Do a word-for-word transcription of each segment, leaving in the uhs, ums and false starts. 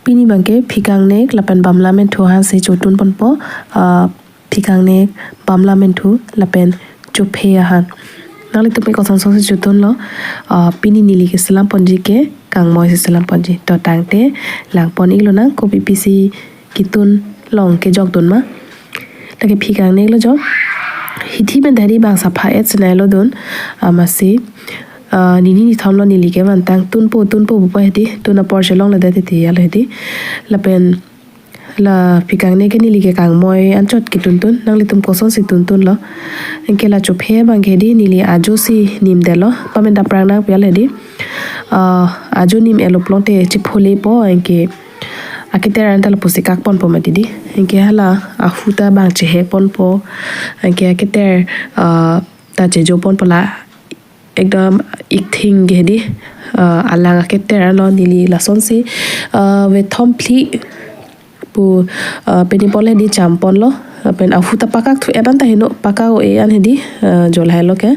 Pini abangke phikangnek lapen bamla menthu ahan si chotun ponpo, ah, phikangnek, bamla menthu lapen chophe ahan. Nanglitum pen kosonsi chotunlo, ah, pini neli keselam ponji ke kangmoi si selam ponji. To tangte lang pon-ik lonang, kopi pisi ketun long kejok dun ma. Lake phikangnek lo jo. Hithi pen ta hedi bang sapha et sinai lo dun, ah, amatsi, ah, nini nithom lo neli kevantang tunpo, tunpo pupo hedi, tun apor chelongledet hedi, alo hedi. Lapen la phikangnek ke neli ke kangmoi anchot ketuntun, nanglitum kosonsi tuntunlo. Anke la chophe abangke hedi neli ajo si nimdetlo, pame ta aphrang nangpi alo hedi. Ah, ajo nim-etlo pulote chephole po, anke aketer an ta lapusi kak ponpo mati di. Anke hala ahu ta bang chehek ponpo. Anke aketer, ah, ta chejo ponpo la ekdom ikthing ke hedi, ah, alang aketer anlo. Neli lasonsi, ah, vethom phli pu, ah, pini ponle hedi cham ponlo. Lapen ahu ta pakak thu et an ta heno, pakak o-e an hedi, ah, jolai lo ke.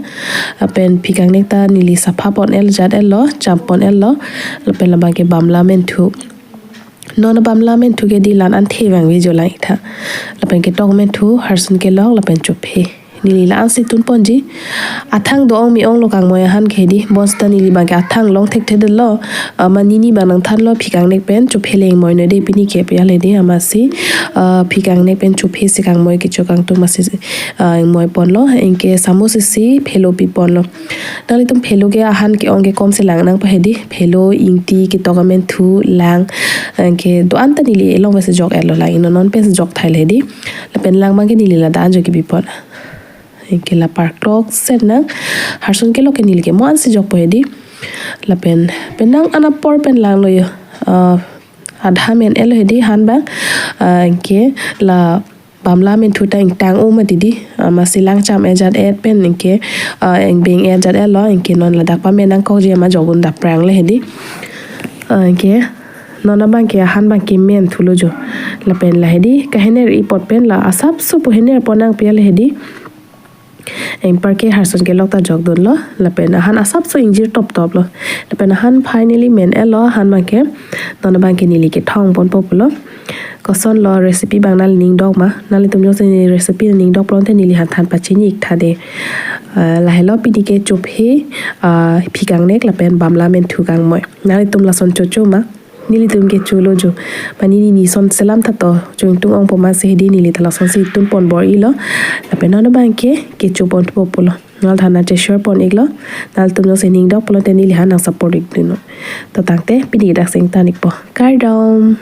Lapen phikangnek ta neli sapha pon-et jat-etlo, cham pon-etlo. Lapen labangke bamla menthu. Non bamla menthu ke hedi la-an an the vangve jolai tha. Lapen ketok menthu, harsun kelok, lapen chophe. Neli la-an si tun ponji. Athang do-ong me-onglo kangmoi ahan ke hedi. Bonsita neli abangke athang long thekthedetlo. Ah, ma nini abang nangthanlo phikangnek pen chophe le ingmoinoi de pini ke pi alo hedi, amatsi, ah, phikangnek pen chophe si kangmoi kecho kangtung amatsi, ah, ingmoi ponlo. Anke samus isi phelo pi ponlo. Nanglitum phelo ke ahan ke-ong ke komsi lang nangpo hedi. Phelo, ingti, ketok amenthu, lang. Anke do-an ta neli elong pensi jok-etlo, lang ingno non pensi jok thai le hedi. Lapen lang abangke neli ladak anjo kebi pon. Anke la parklok sen nang. Harsun kelok ke neli ke mo ansi jokpo hedi. Lapen penang an apor pen langlo jo. Ah, adha men-etlo hedi han abang. Ah, anke la bamla menthu ta ingtang-o mati di. Ah, amatsi lang cham-et jat-et pen anke, ah, ingbeng-et jat-etlo, anke non ladak pame nangkokji ma jok un ta aphrang le hedi. Ah, anke non abangke ahan abangke menthulo jo. Lapen la hedi kahener-i apot pen la asapso pu hener pon nangpi alo hedi. Anparke harsun kelok ta jok dunlo. Lapen ahan asapso ingjir toptoplo. Lapen ahan finally men-etlo, ahan abangke non abangke neli kethong ponpo pulo. Kosonlo recipe abang nangli ning dok ma? Nanglitum jongsi neli recipe ning dok pulote neli han than pachini-ik tha de. Ah, lahelo pini ke chophe, ah, phikangnek lapen bamla menthu kangmoi. Nanglitum lason chocho ma? Nelitum ke cholo jo. Ma neli neli son selam tha to, chungtung ongpo amatsi hedi neli ta lasonsi tun pon bor-ilo. Lapen non abangke kecho ponpo pulo. Nangli than nang che share pon-iklo. Nanglitum jongsi ning dok pulote neli han nang support-ik dunnon. To tangte pini dak seng tan-ikpo. Kardom.